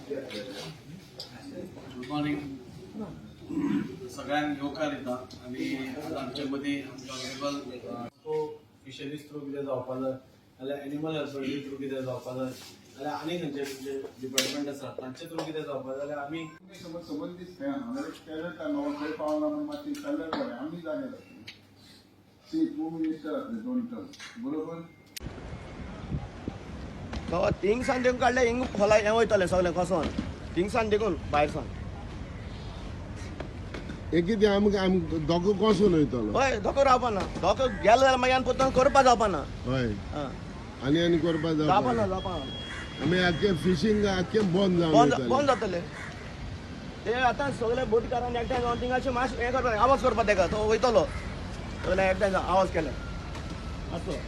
Good morning सगळ्यांक येवकार दिता. आनी आज आमचे मदीं आमचे ऑनरेबल फिशरीज थ्रू कितें जावपा जाय जाल्यार एनिमल हजबंडरी थ्रू कितें जावपा जाय जाल्यार आनी खंयचे जे डिपार्टमेंट आसा तांचे थ्रू कितें जावपा जाय जाल्यार आमी तुमी समज संबंदीत खंय हांगा एक टेलर बाबा खंय पावला म्हूण मातशें विचारल्यार बरें, आमी जागे जातले. सी, तूं मिनिस्टर आसले दोन टर्म, बरोबर? तो थिंगसान देखून काडलें, हिंग खोला हें वयतलें सगळें कसोन थिंगसान देखून भायर सान. हे कितें आमकां आमकां धोको कसो वयतलो? हय, धोको रावपा ना. धोको गेलो जाल्यार मागीर आनी परतून करपा जावपा ना. हय. आं. आनी आनी करपा जावपा ना. जावपा जावपा ना. आमी आख्खें फिशींग आख्खें बंद जावन बंद वयतलें. बंद जातलें ते. आतां सगळे बोटकारान एकठांय जावन थिंगाचे मातशें हें करपा, आवाज करपा तेका, तो वयतलो. सगळे एकठांय जावन आवाज केले असो.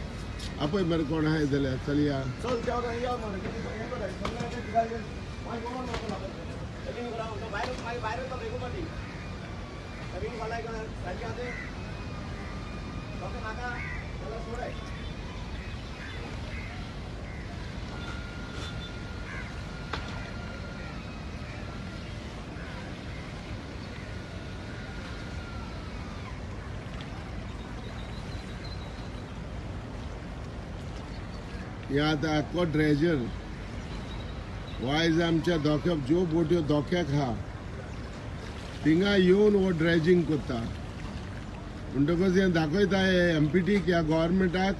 आपय मरे कोण आहाय जाल्यार, चलया. चल, त्या या मरे, कितें हें करा, सगळे मागीर कोण वतलो? भायर, मागीर भायर वयतलो एकू पाटी रिंग खोलाय सारकें. आतां धोको नाका जाल्यार सोडाय. हे आतां आख्खो ड्रेजर वायज आमच्या धोक्याक, ज्यो बोट्यो धोक्याक आहा थिंगा येवन हो ड्रेजिंग करता. म्हणटकच हें दाखयता एमपीटीक, ह्या गोवोरमेंटाक,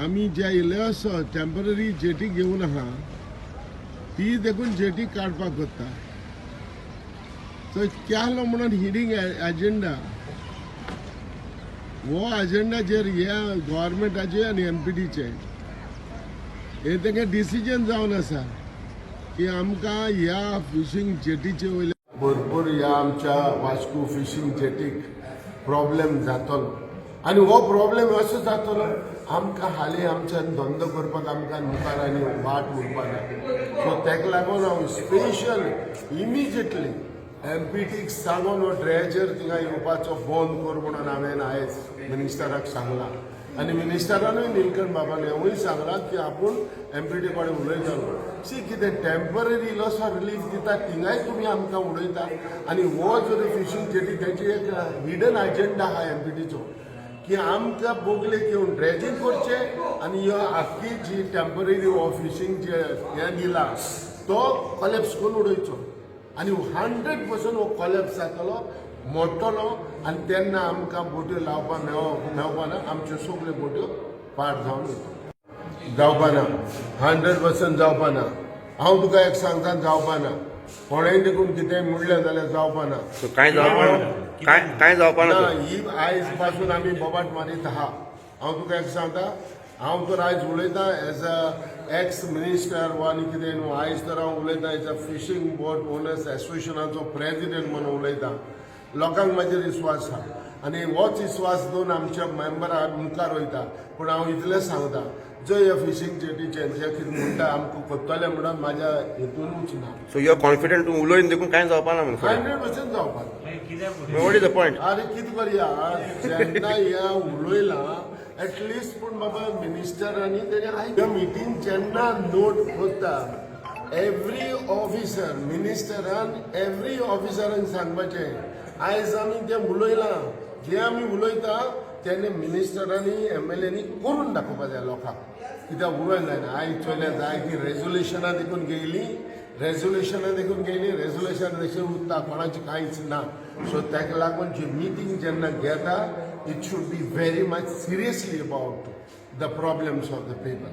आमी जे इल्लोसो टेंपररी जेटी घेवन आहा ती देखून जेटी काडपाक कोत्ता. सो केलो म्हणून हिडींग एजेंडा. हो एजेंडाचेर ह्या गोवोरमेंटाचे आनी एमपीटीचे हे तेंगे डिसिजन जावन आसा की आमकां ह्या फिशींग जेटीचे वयले भरपूर ह्या आमच्या वास्को फिशींग जेटीक प्रॉब्लेम जातलो. आनी हो प्रॉब्लेम असो जातलो, आमकां हालीं आमच्या धंदो करपाक आमकां मुखार आनी वाट उरपा ना. सो ताका लागून हांव स्पेशल इमिजिएटली एमपीटीक सांगून हो ड्रेजर थिंगा येवपाचो बंद कर म्हणून हांवें आयज मिनिस्टराक सांगलां. आनी मिनिस्टरानूय, निलकंठ बाबान हेंवूय सांगलां की आपूण एमपीटी कडेन उलयतलो. सी, कितें टेंपररी इल्लोसो रिलीफ दिता, थिंगाय तुमी आमकां उडयता. आनी हो जर फिशींग जेटी, तेजी एक हिडन एजेंडा आहा एमपीटीचो की आमकां बोगलेक येवन ड्रेजींग करचें आनी ह्यो आख्खी जी टेंपररी हो फिशींग जे हें दिला तो कॉलेप्स करून उडयचो. आनी 100% हो कॉलेप्स जातलो, मोडटलो आनी तेन्ना आमकां बोट्यो लावपाक मेळपा ना. आमच्यो सगल्यो बोट्यो पाड जावन वयतल्यो. जावपा ना, 100% जावपा ना. हांव तुका एक सांगता, जावपा ना. कोणेंय देखून कितेंय म्हणलें जाल्यार जावपा ना. काय जावपा ना? काय काय जावपा ना? ना, ही आयज पासून आमी बोबाट मारीत आहा. हांव तुका एक सांगता, हांव तर आयज उलयतां एज अ एक्स मिनिस्टर वा आनी कितें न्हू. आयज तर हांव उलयतां as a fishing boat owners एसोसिएशनाचो प्रेजिडेंट म्हणून उलयतां. लोकांक म्हाजेर विस्वास आहा आनी होच विस्वास दवरून आमच्या मेंबरा मुखार वयता. पूण हांव इतलें सांगता, जंय ह्या फिशींग जेटीचें जे कितें म्हणटा आमकां करतले म्हणून म्हाज्या हितूनूच ना. सो you are confident, तूं उलोवन देखून कांय जावपा ना म्हणून? 100% जावपाक. What is the point? अरे, कितें करया, जेन्ना ह्या उलयलां एटलिस्ट, पूण बाबा मिनिस्टरांनी तेणे मिटींग जेन्ना नोट करता, एवरी ऑफिसर, मिनिस्टरान एवरी ऑफिसरान सांगपाचें, आयज आमी तें उलयलां, जें आमी उलयता तेन्ना मिनिस्टरांनी एमएलएनी करून दाखोवपा जाय लोकांक. कित्याक उलोवंक जायना. आयज चोयल्या जाय ती रेजोल्युशनां देखून गेली, रेजोल्युशनां देखून गेली, रेजोल्युशन तशें उरता, कोणाचें कांयच ना. सो ताका लागून जी मिटींग जेन्ना घेता, it should be very much seriously about the problems of the people.